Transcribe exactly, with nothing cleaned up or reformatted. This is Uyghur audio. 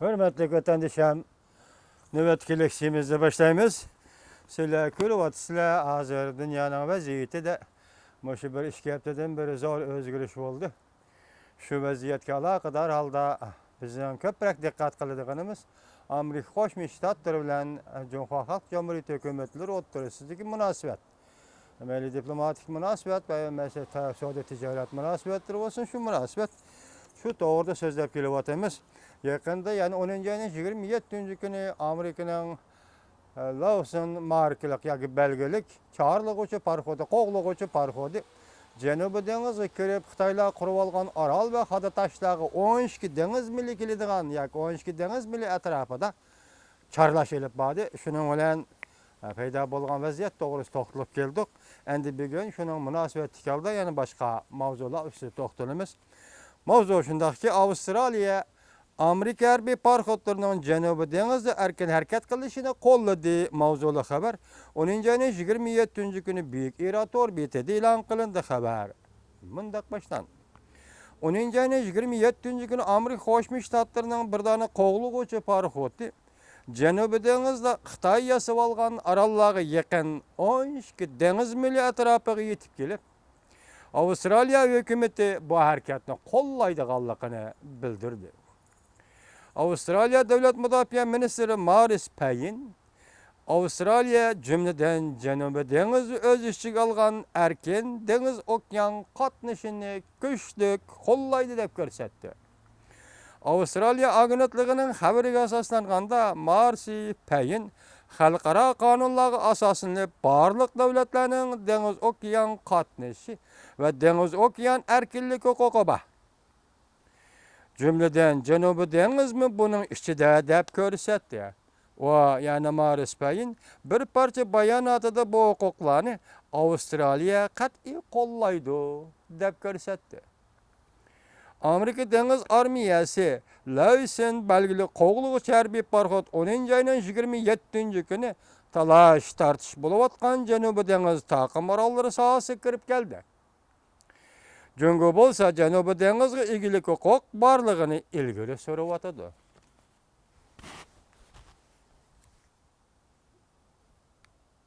ھۆرمەتلىك ۋەتەندىشىم، نۆۋەتتىكى لېكسىيىمىزنى باشلايمىز. سىلەر كۆرۈۋاتىسىلەر، ھازىر دۇنيانىڭ ۋەزىيىتىدە مۇشۇ بىر ئىككى ھەپتىدىن بېرى زور ئۆزگىرىش بولدى. شۇ ۋەزىيەتكە ئالاقىدار ھالدا بىزنىڭ كۆپرەك دىققەت قىلىدىغىنىمىز ئامېرىكا قوشما شتاتلىرى بىلەن جۇڭخۇا خەلق جۇمھۇرىيىتى ھۆكۈمەتلىرى ئوتتۇرىسىدىكى مۇناسىۋەت. مەيلى دىپلوماتىك مۇناسىۋەت ۋە مەسىلەن، سودا تىجارەت مۇناسىۋەتلىرى بولسۇن، شۇ مۇناسىۋەت، شۇ توغرىدا سۆزلەپ كېلىۋاتىمىز. يېقىندا، يەنى ئونىنچى ئاينىڭ يىگىرمە يەتتىنچى كۈنى ئامېرىكىنىڭ، ئە، لوۋسون ماركىلىق ياكى بەلگىلىك چارلىغۇچى پاراخوتى، قوغلىغۇچى پاراخوتى جەنۇبىي دېڭىزغا كىرىپ، خىتايلار قۇرۇۋالغان ئارال ۋە خادا تاشلارغا ئون ئىككى دېڭىز مىلى كېلىدىغان ياكى ئون ئىككى دېڭىز مىلى ئەتراپىدا چارلاش ئېلىپ باردى. شۇنىڭ بىلەن، ئە، پەيدا بولغان ۋەزىيەت توغرىسىدا توختىلىپ كەلدۇق. ئەمدى بۈگۈن شۇنىڭ مۇناسىۋەتلىك ھالدا يەنە باشقا ماۋزۇلار ئۈستىدە توختىلىمىز. ماۋزۇ شۇنداقكى، ئاۋسترالىيە ئامېرىكا ھەربىي پاراخوتلىرىنىڭ جەنۇبىي دېڭىزدا ئەركىن ھەرىكەت قىلىشىنى قوللىدى ماۋزۇلۇق خەۋەر ئونىنچى ئاينىڭ يىگىرمە يەتتىنچى كۈنى بۈيۈك ئىرا تور بېتىدە ئېلان قىلىندى. خەۋەر مۇنداق باشلاندى. ئونىنچى ئاينىڭ يىگىرمە يەتتىنچى كۈنى ئامېرىكا قوشما شتاتلىرىنىڭ بىر دانە قوغلىغۇچى پاراخوتى جەنۇبىي دېڭىزدا خىتاي ياسىۋالغان ئاراللارغا يېقىن ئون ئىككى دېڭىز مىلى ئەتراپىغا يېتىپ كېلىپ، ئاۋسترالىيە ھۆكۈمىتى بۇ ھەرىكەتنى قوللايدىغانلىقىنى بىلدۈردى. ئاۋسترالىيە دۆلەت مۇداپىئە مىنىستىرى مارىس پەيىن ئاۋسترالىيە، جۈملىدىن جەنۇبىي دېڭىزنى ئۆز ئىچىگە ئالغان ئەركىن دېڭىز ئوكيان قاتنىشىنى كۈچلۈك قوللايدۇ دەپ كۆرسەتتى. ئاۋسترالىيە ئاگېنتلىقىنىڭ خەۋىرىگە ئاساسلانغاندا، مارسى پەيىن خەلقئارا قانۇنلارغا ئاساسلىنىپ، بارلىق دۆلەتلەرنىڭ دېڭىز ئوكيان قاتنىشى ۋە دېڭىز ئوكيان ئەركىنلىك ھوقۇقى بار. جۈملىدىن جەنۇبىي دېڭىزمۇ بۇنىڭ ئىچىدە دەپ كۆرسەتتى. ئۇ، يەنى مارىس پەيىن بىر پارچە باياناتىدا بۇ ھوقۇقلارنى ئاۋسترالىيە قەتئىي قوللايدۇ دەپ كۆرسەتتى. ئامېرىكا دېڭىز ئارمىيەسى لوۋسون بەلگىلىك قوغلىغۇچى ھەربىي پاراخوت ئونىنچى ئاينىڭ يىگىرمە يەتتىنچى كۈنى تالاش تارتىش بولۇۋاتقان جەنۇبىي دېڭىز تاقىم ئاراللىرى ساھەسىگە كىرىپ كەلدى. جۇڭگو بولسا جەنۇبىي دېڭىزغا ئىگىلىك ھوقۇق بارلىقىنى ئىلگىرى سۈرۈۋاتىدۇ.